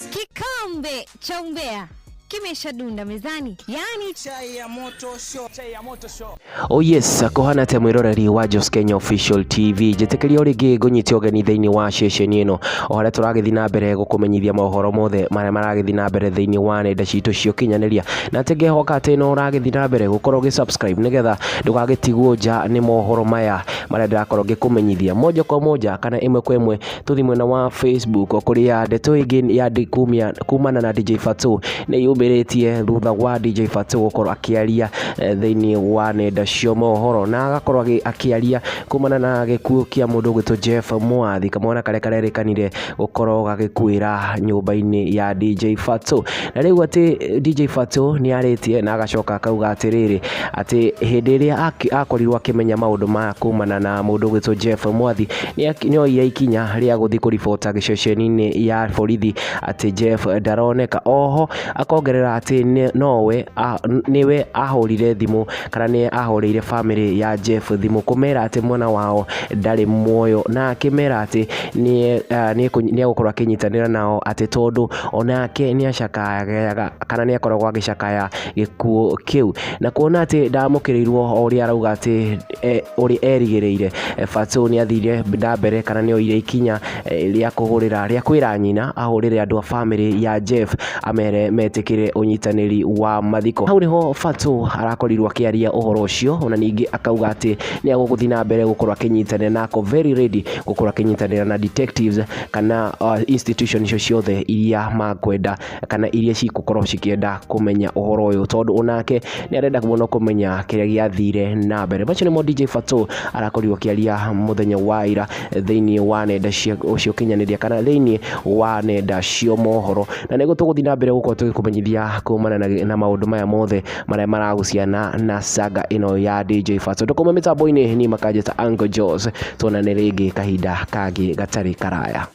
Kikombe cha umbea kimeshadunda mezani, yani Chai ya moto show. Chai ya moto show. Oh yes, kũhana atĩa mwĩroreri wa Jos Kenya Official TV? Njĩtĩkĩria o rĩngĩ ngũnyite ũgeni thĩinĩ wa ceceni ĩno, o harĩa tũragĩthiĩ na mbere gũkũmenyithia mohoro mothe marĩa maragĩthiĩ na mbere thĩinĩ wa nenda citũ cia ũkinyanĩria, na atĩ ngehoka atĩ no ũragĩthiĩ na mbere gũkorwo ũgĩ subscribe nĩgetha ndũgagĩtigwo nja nĩ mohoro maya marĩa ndĩrakorwo ngĩkũmenyithia moja kwa moja kana ĩmwe kwa ĩmwe. Tũthiĩ mwena wa Facebook kũrĩa ndeto ĩngĩ ya kumia kumana na DJ Fatxo nĩ yumĩrĩtie thutha wa DJ Fatxo gũkorwo akĩaria thĩinĩ wa nenda cia mohoro, na agakorwo akĩaria kumana na gĩkuũ kĩa mũndũ ũgwĩtwo Jeff Mwathi, kamwana karĩa karerĩkanire gũkorwo gagĩkuĩra nyũmba-inĩ ya DJ Fatxo. Na rĩu atĩ DJ Fatxo nĩ arĩtie na agacoka akauga atĩrĩrĩ, atĩ hĩndĩ ĩrĩa akorirwo akĩmenya maũndũ maya kumana na mũndũ ũgwĩtwo Jeff Mwathi, nĩ oire ikinya rĩa gũthiĩ kũribota gĩceceni-inĩ ya borithi atĩ Jeff ndaroneka. Oho akongerera atĩ nowe nĩwe ahũrire thimũ kana nĩ ahũrĩire bamĩrĩ ya Jeff thimũ kũmera atĩ mwana wao ndarĩ muoyo, na akĩmera atĩ nĩ egũkorwo akĩnyitanĩra nao, atĩ tondũ onake nĩ acakayaga kana nĩ akoragwo agĩcakaya gĩkuũ kĩu, na kuona atĩ ndamũkĩrĩirwo o ũrĩa arauga atĩ ũrĩa erĩgĩrĩire, Fatxo nĩ athire na mbere kana nĩ oire ikinya rĩa kũhũrĩra, rĩa kwĩra nyina ahũrĩre andũ a bamĩrĩ ya Jeff amere metĩkĩre ũnyitanĩri wa mathiko. Hau nĩho Fatxo arakorirwo akĩaria ũhoro ũcio, ona ningĩ akauga atĩ nĩ egũthiĩ na mbere gũkorwo akĩnyitanĩra na ako very ready gũkorwo akĩnyitanĩra na detectives kana institution icio ciothe iria makwenda kana iria cigũkorwo cikĩenda kũmenya ũhoro ũyũ, tondũ onake nĩ arenda mũno kũmenya kĩrĩa gĩathire na mbere. Macio nĩmo DJ Fatxo arakorirwo akĩaria mũthenya wa ira thĩinĩ wa nenda cia ũkinyanĩria kana thĩinĩ wa nenda cia mohoro, na nĩguo tũgũthiĩ na mbere gũkorwo tũgĩkũmenyithia kumana na maũndũ maya mothe marĩa marahusiana na saga ĩno ya DJ Fatxo. Tũkuma mĩtambo-inĩ, niĩ makanjĩta Uncle Jos, tuonane rĩngĩ kahinda kangĩ gatarĩ karaya.